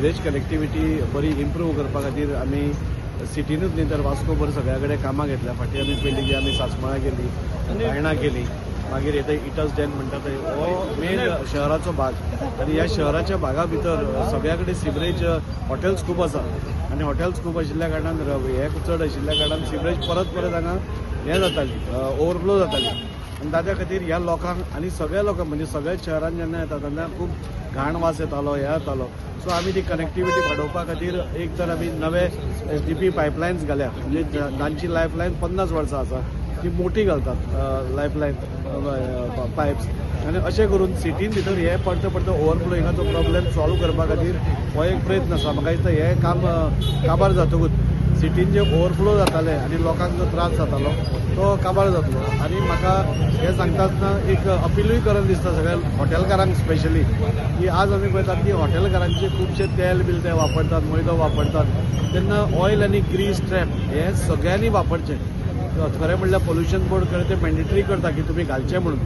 Sewerage connectivity बरी improve करपा खातीर आमी सिटीनूच न्ही तर वास्को भर सगळ्या कडेन कामां घेतल्या. फाटीं आमी पयलीं की आमी सासमळा केली, बायणा केली, मागीर येता इटस डॅम म्हणटा थंय. हो मेन शहराचो भाग आनी ह्या शहराच्या भागा भितर सगळ्या कडेन सिवरेज हॉटेल्स खूब आसा आनी हॉटेल्स खूब आशिल्ल्या कारणान, हे चड आशिल्ल्या कारणान सिवरेज परत परत हांगा हें जाताली, ओवरफ्लो जाताली. आनी ताच्या खातीर ह्या लोकांक आनी सगळ्या लोकांक, म्हणजे सगळ्या शहरान जेन्ना येता तेन्ना खूब घाण वास येतालो, हें जातालो. सो आमी ती कनेक्टिविटी वाडोवपा खातीर एक तर आमी नवे एसडीपी पायपलायन्स घाल्या, म्हणजे जांची लायफ लायन 50 वर्सां आसा ती मोठी घालतात लायफ लायन पायप्स. आनी अशें करून सिटीन भितर हे परते परते ओवरफ्लोइंगाचो प्रॉब्लेम सॉल्व करपा खातीर हो एक प्रयत्न आसा. म्हाका दिसता हें काम काबार जातकूच सिटीन जे ओवरफ्लो जाताले आनी लोकांक जो त्रास जातालो तो काबार जातलो. आनी म्हाका हें सांगता आसतना एक अपिलूय करन दिसता सगळ्या हॉटेलकारांक स्पेशली की आज आमी पळयतात की हॉटेलकारांचे खुबशे तेल बील ते वापरतात, मैदो वापरतात, तेन्ना ऑयल आनी ग्रीस ट्रॅप हे सगळ्यांनी वापरचें. खरें म्हणल्यार पोल्युशन बोर्ड खरें तें मॅन्डेटरी करता की तुमी घालचें म्हणून,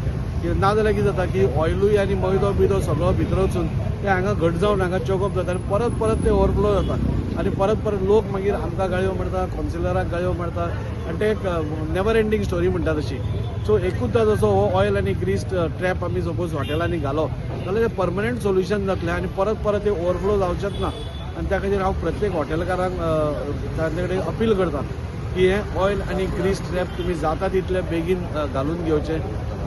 की ना जाल्यार कितें जाता की ऑयलूय आनी मैदो बिदो सगळो भितर वचून ते हांगा घट जावन हांगा चोकअप जाता आनी परत परत ते ओवरफ्लो जाता आनी परत परत लोक मागीर आमकां गाळयो मारता, कावन्सिलराक गाळयो मारता आनी ते एक नेवर एंडींग स्टोरी म्हणटा तशी. सो एकूचदां जसो हो ऑयल आनी ग्रीस ट्रॅप आमी सपोज हॉटेलांनी घालो जाल्यार तें परमनंट सोल्युशन जातलें आनी परत परत ते ओवरफ्लो जावचेच ना. आनी त्या खातीर हांव प्रत्येक हॉटेलकारांक तांचे कडेन अपील करता की हें ऑयल आनी ग्रीस ट्रॅप तुमी जाता तितले बेगीन घालून घेवचें.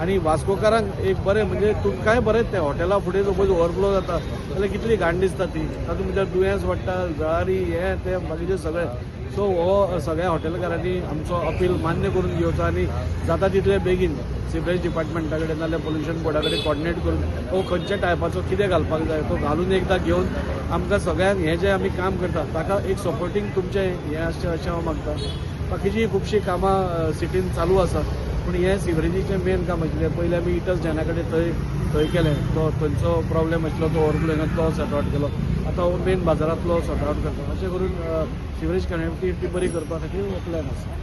आनी वास्कोकारांक एक बरें म्हणजे तुमकांय बरें तें हॉटेला फुडें सपोज ओवरफ्लो जाता जाल्यार कितली घाण दिसता ती, तातूंत भितर दुयेंस वाडटा, जळारी हें तें बाकीचें सगळें. सो हो सगळ्या हॉटेलकारांनी आमचो अपील मान्य करून घेवचो आनी जाता तितले बेगीन सिवरेज डिपार्टमेंटा कडेन नाजाल्यार पोल्युशन बोर्डा कडेन कॉर्डिनेट करून हो खंयच्या टायपाचो कितें घालपाक जाय तो घालून एकदां घेवन आमकां सगळ्यांक हें जें आमी काम करता ताका एक सपोर्टींग तुमचें हें आसचें अशें हांव मागता. बाकीचीं खुबशीं कामां सिटीन चालू आसा पूण हें सिवरेजीचें मेन काम आशिल्लें. पयलीं आमी इटस डॅना कडेन थंय थंय केलें, तो थंयचो प्रॉब्लेम आशिल्लो तो ओवरफ्लोइंगाचो तो सॉर्ट आवट केलो. आतां हो मेन बाजारांतलो सॉर्ट आवट करता. अशें करून सिवरेज कनेक्टिविटी बरी करपा खातीर हो प्लॅन आसा.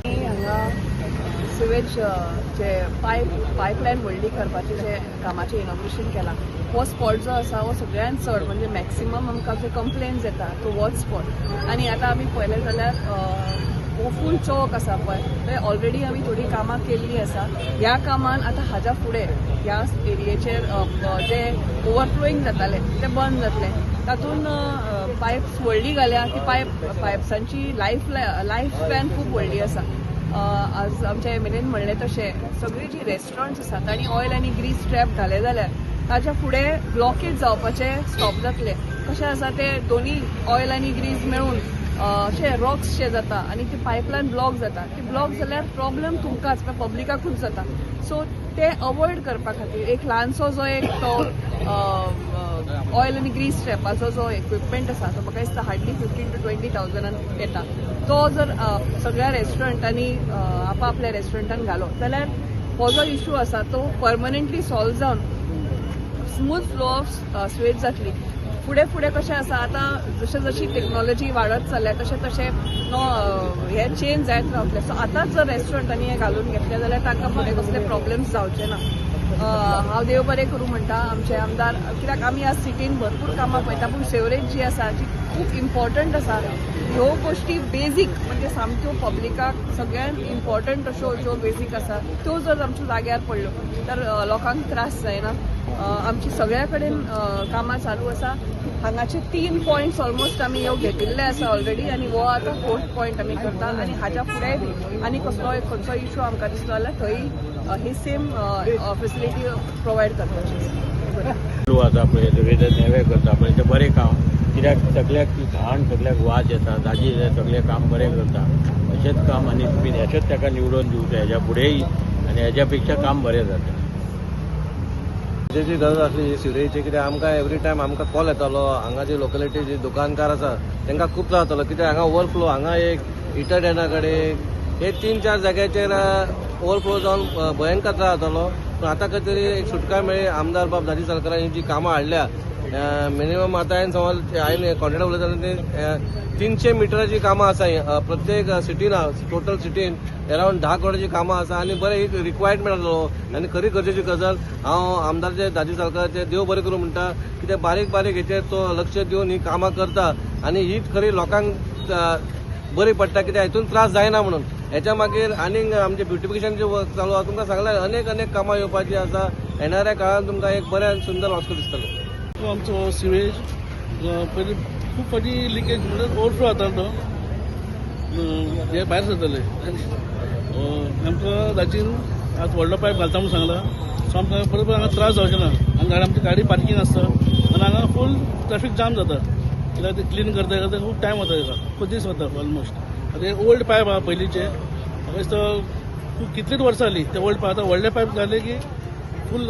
हांगा सिवेज जे पायपलायन व्हडली करपाचें जे कामाचें इनॉग्रेशन केलां हो स्पॉट जो आसा हो सगळ्यान चड म्हणजे मॅक्सिमम आमकां जे कंप्लेन्स येता तो होच स्पॉट. आनी आतां आमी पळयलें जाल्यार हो फूल चौक आसा पळय थंय ऑलरेडी आमी थोडीं कामां केल्लीं आसा. ह्या कामान आतां हाज्या फुडें ह्या एरियेचेर जे ओवरफ्लोईंग जातालें तें बंद जातलें. तातूंत पायप्स व्हडली घाल्या ती पायप्सांची लायफ स्पॅन खूब व्हडली आसा. आज आमच्या एमएलएन म्हणलें तशें सगळीं जीं रेस्टॉरंट्स आसा तांणी ऑयल आनी ग्रीस ट्रॅप घाले जाल्यार ताच्या फुडें ब्लॉकेज जावपाचें स्टॉप जातलें. कशें आसा तें दोनी ऑयल आनी ग्रीस मेळून अशें रॉक्स शे जाता आनी ती पायपलायन ब्लॉक जाता. ती ब्लॉक जाल्यार प्रॉब्लम तुमकांच पब्लिकाकूच जाता. सो ते अवॉयड करपा खातीर एक ल्हानसो जो एक तो ऑयल आनी ग्रीस ट्रॅपाचो जो इक्विपमेंट आसा तो म्हाका दिसता हार्डली 15 to 20 थावजंडान येता. तो जर सगळ्या रेस्टॉरंटांनी आपापल्या रेस्टॉरंटान घालो जाल्यार हो जो इशू आसा तो परमनंटली सॉल्व जावन स्मूथ फ्लो ऑफ स्वेज जातली. फुडें फुडें कशें आसा आतां जशें जशी टॅक्नोलॉजी वाडत चल्ल्या तशें तशें हे चेंज जायत रावतलें. सो आतांच जर रेस्टॉरंटांनी हें घालून घेतलें जाल्यार तांकां फुडें कसले प्रॉब्लम्स जावचे ना. हांव देव बरें करूं म्हणटा आमचे आमदार, कित्याक आमी आज सिटीन भरपूर कामां पळयता पूण सिवरेज जी आसा जी खूब इम्पॉर्टंट आसा ह्यो गोश्टी बेजीक म्हणजे सामक्यो पब्लिकाक सगळ्यांत इम्पॉर्टंट अश्यो ज्यो बेजीक आसा त्यो जर आमच्यो जाग्यार पडल्यो तर लोकांक त्रास जायना. आमची सगळ्या कडेन कामां चालू आसा. हांगाचे 3 पॉयंट्स ऑलमोस्ट आमी ह्यो घेतिल्ले आसा ऑलरेडी आनी हो आतां 4th point आमी करता. आनी हाज्या फुडें बी आनी कसलो खंयचो इशू आमकां दिसलो जाल्यार थंय ही सेम फेसिलिटी प्रोवायड करपाची आसा. पळय सगळें ते नेवे करता पळय तें बरें काम, कित्याक सगळ्याक ती घाण सगळ्याक वास येता ताजी सगळें काम बरें करता अशेंच काम. आनी तुमी अशेंच ताका निवडून दिवचें हेज्या फुडेंय आनी हेज्या पेक्षा काम बरें जाता. जी गरज आसली सिवरेजीची, कित्याक आमकां एवरी टायम आमकां कॉल येतालो. हांगा जे लोकलिटी जे दुकानकार आसा तांकां खूब त्रास जातालो, कित्याक हांगा ओवरफ्लो हांगा एक इटा डॅना कडेन हे 3-4 जाग्याचेर ओवरफ्लो जावन भयंकर त्रास जातालो. पूण आतां खंय तरी एक सुटका मेळ्ळी. आमदार बाब दाजी सरकारान जी कामां हाडल्या मिनिमम आतां हांवें समज हांवें कॉन्ट्रेक्टर उलयता ते 300 मिटराची कामां आसा हीं. प्रत्येक सिटीन, टोटल सिटीन अरावंड 10 करोडाची कामां आसा आनी बरें एक रिक्वायरमेंट आसलो आनी खरी गरजेची गजाल. हांव आमदारचे दाजी सालकाराचे देव बरें करूं म्हणटा, कित्याक बारीक बारीक हेचेर तो लक्ष दिवन ही कामां करता आनी हीच खरी लोकांक बरी पडटा, कित्याक हितून त्रास जायना म्हणून. हेच्या मागीर आनीक आमचे ब्युटिफिकेशनचे वर्क चालू आसा. तुमकां सांगला अनेक अनेक कामां येवपाची आसा. येणाऱ्या काळान तुमकां एक बरें आनी सुंदर वास्को दिसतलो. तो आमचो सिवेज पयलीं खूब फावटी लिकेज म्हणल्यार ओवरफ्लो जातालो, तो हे भायर सरताले. आमकां दाजीन आतां व्हडलो पायप घालता म्हणून सांगला, सो आमकां परत परत हांगा त्रास जावचे ना. आनी गाडी, आमची गाडी पार्कींग आसता आनी हांगा फूल ट्रॅफीक जाम जाता, कित्याक ते क्लीन करता करता खूब टायम वता तेका, खूब दीस वता ऑलमोस्ट. आतां हे ओल्ड पायप आहा पयलींचे, म्हाका दिसता खूब कितलींच वर्सां जालीं ते ओल्ड पायप. आतां व्हडले पायप घाले की फूल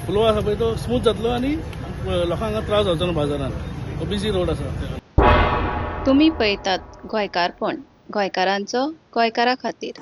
फ्लो आसा पळय तो स्मूथ जातलो आनी लोकांक हांगा त्रास जावचो ना बाजारान, बिजी रोड आसा. तुमी पळयतात गोंयकारपण, गोंयकारांचो गोंयकारा खातीर.